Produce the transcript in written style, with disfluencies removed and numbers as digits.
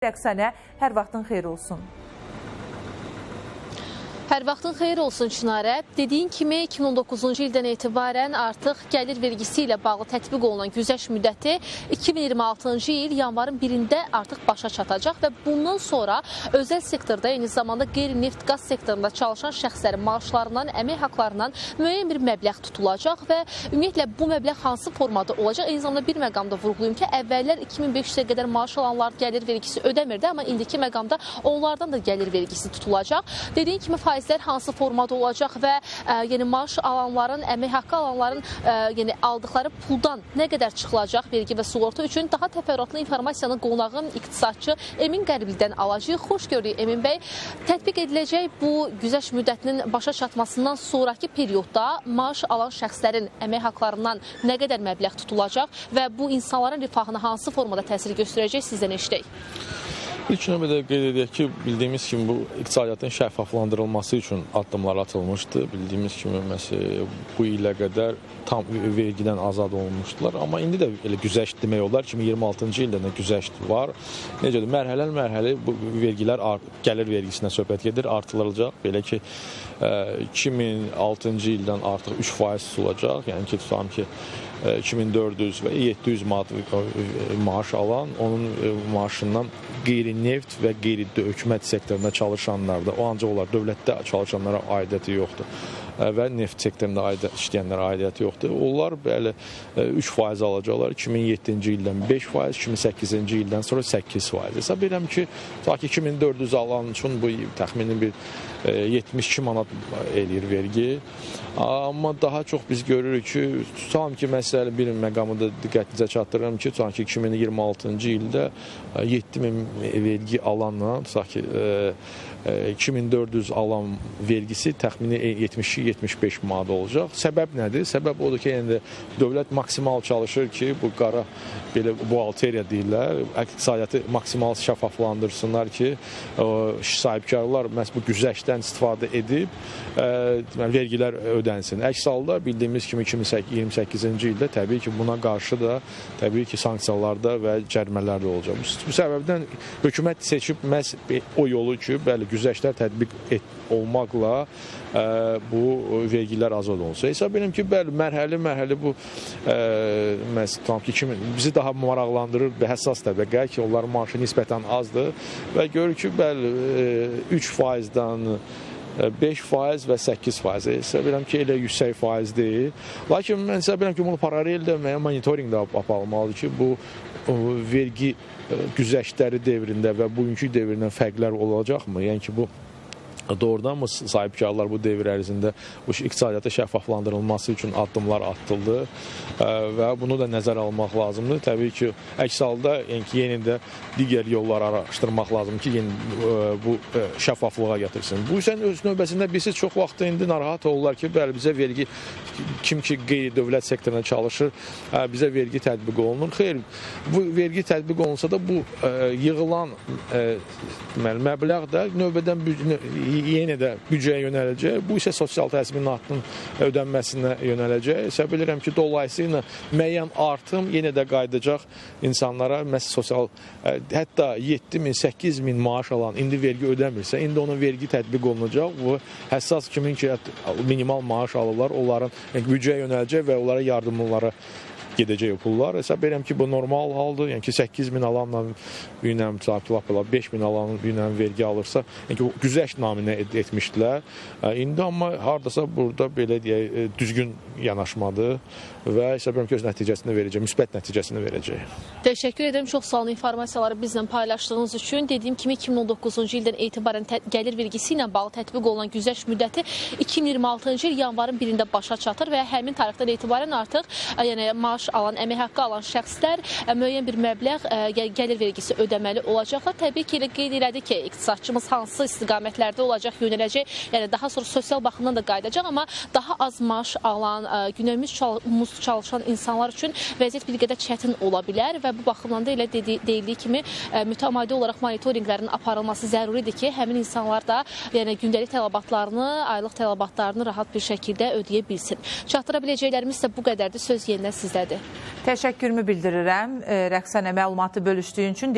Rəqsanə, hər vaxtın xeyir olsun. Hər vaxtın xeyir olsun Çinarə. Dediyin kimi 2019-cu ildən etibarən artıq gəlir vergisi ilə bağlı tətbiq olunan güzəşt müddəti 2026-cı il yanvarın 1-də artıq başa çatacaq və bundan sonra özəl sektorda, eyni zamanda qeyri-neft qaz sektorunda çalışan şəxslərin maaşlarından, əmək haqlarından müəyyən bir məbləğ tutulacaq və ümumiyyətlə bu məbləğ hansı formada olacaq? Eyni zamanda bir məqamda vurğulayım ki, əvvəllər 2500-ə qədər maaş alanlar gəlir vergisi ödəmirdi, amma indiki məqamda onlardan da gəlir vergisi tutulacaq. Dediyin kimi faizlər hansı formada olacaq və yəni maaş alanların, əmək haqqı alanların yəni aldıqları puldan nə qədər çıxılacaq vergi və sığorta üçün daha təfərrüatlı informasiyanı qonağım iqtisadçı Emin Qəriblidən alacağıq. Xoş gördük Emin bəy. Tətbiq ediləcək bu güzəşt müddətinin başa çatmasından sonraki periodda maaş alan şəxslərin əmək haqlarından nə qədər məbləğ tutulacaq və bu insanların rifahına hansı formada təsir göstərəcək, sizdən eşidək. İlk növbədə qeyd edək ki, bildiyimiz kimi bu iqtisadiyyatın şəffaflandırılması üçün addımlar atılmışdı. Bildiyimiz kimi məsələn bu ilə qədər tam vergidən azad olunmuşdular. Amma indi də elə güzəşt demək olar. 2026-cı ildə də güzəşt var. Necədir? Mərhələ-mərhələ bu vergilər gəlir vergisindən söhbət gedir, artırılacaq. Belə ki, 2006-cı ildən artıq 3% tutulacaq. Yəni ki, tutalım ki, 2400 və 700 manat maaş alan, onun maaşından qeyri-neft və qeyri-hökumət sektorunda çalışanlar da, o ancaq onlar dövlətdə çalışanlara aidiyyəti yoxdur və neft sektorunda işləyənlərə aidiyyəti yoxdur. Onlar bəli 3% alacaqlar, 2007-ci ildən 5%, 2008-ci ildən sonra 8%. Hesab edirəm ki, ta ki 2400 alan üçün bu təxmini bir 72 manat eləyir vergi. Amma daha çox biz görürük ki, tutalım ki, məsələn bir məqamı da diqqətinizə çatdırıram ki, tutalım ki 2026-cı ildə 7000 vergi alanla, tutaq ki 2400 alan vergisi təxmini 72-75 manat olacaq. Səbəb nədir? Səbəb odur ki, yəni dövlət maksimal çalışır ki, bu qara belə buğalteriya deyirlər, iqtisadiyyatı maksimal şəffaflandırsınlar ki, sahibkarlar məhz bu güzəştdən istifadə edib vergilər ödənsin. Əks halda bildiyimiz kimi 2028-ci ildə təbii ki, buna qarşı da təbii ki, sanksiyalar da və cərimələr də olacaq. Bu səbəbdən hökumət seçib məhz o yolu ki, bəli, güzəştlər tətbiq olmaqla bu vergilər azad olunsa. Hesab edirəm ki, bəli, mərhələ-mərhələ bu məhz tam ki, bizi daha maraqlandırır və həssas təbəqə ki, onların maaşı nisbətən azdır və görür ki, bəli, 3%-dən 5% və 8%. Hesab edirəm ki, elə yüksək faiz deyil. Lakin mən hesab edirəm ki, bunu paralel də müəyyən monitorinq də aparılmalıdır ki, bu vergi güzəştləri devrində və bugünkü devrindən fərqlər olacaqmı? Yəni ki, bu doğrudan mı sahibkarlar bu devr ərzində bu iqtisadiyyatı şəffaflandırılması üçün addımlar atıldı və bunu da nəzərə almaq lazımdır. Təbii ki, əks halda yəni ki, yenə də digər yollar araşdırmaq lazımdır ki, yenə bu şəffaflığa gətirsin. Bu isə öz növbəsində birisi çox vaxt indi narahat olurlar ki, bəli, bizə vergi kim ki qeyri-dövlət sektorunda çalışır, bizə vergi tətbiq olunur. Xeyr, bu vergi tətbiq olunsa da bu yığılan deməli məbləğ də növbədən yenə də büdcəyə yönələcək. Bu isə sosial təzminatın ödənməsinə yönələcək. Hesab edirəm ki, dolayısıyla müəyyən artım yenə də qayıdacaq insanlara. Məhz sosial, hətta 7000, 8000 maaş alan indi vergi ödəmirsə, indi ona vergi tətbiq olunacaq. Bu həssas kimin ki minimal maaş alırlar, onların büdcəyə yönələcək və onlara yardımlara gedəcək o pullar. Hesab edirəm ki, bu normal haldır. Yəni ki, 8000 alanla günə, 5000 alan günə vergi alırsa, yəni ki, güzəşt naminə etmişdilər. İndi amma hardasa burada belə deyək, düzgün yanaşmadır və hesab edirəm ki, öz nəticəsini verəcək, müsbət nəticəsini verəcək. Təşəkkür edirəm. Çox sağ olun informasiyaları bizlə paylaşdığınız üçün. Dediyim kimi 2019-cu ildən etibarən gəlir vergisi ilə bağlı tətbiq olunan güzəşt müddəti 2026-cı il yanvarın 1-də başa çatır və həmin tarixdən etibarən artıq yəni maaş alan, əmək haqqı alan şəxslər müəyyən bir məbləğ gəlir vergisi ödəməli olacaqlar. Təbii ki, elə qeyd elədi ki, iqtisadçımız hansı istiqamətlərdə olacaq, yönələcək, yəni daha sonra sosial baxımdan da qayıdacaq, amma daha az maaş alan, günəmiz çalışan insanlar üçün vəziyyət bir qədər çətin ola bilər və bu baxımdan da elə deyildiyi kimi mütəmadi olaraq monitorinqlərin aparılması zəruridir ki, həmin insanlar da yəni gündəlik tələbatlarını, aylıq tələbatlarını rahat bir şəkildə ödəyə bilsin. Çatdıra biləcəklərimiz də bu qədərdir. Söz yenidən sizdədir. Təşəkkürümü bildirirəm Rəqsanə, məlumatı bölüşdüyün üçün.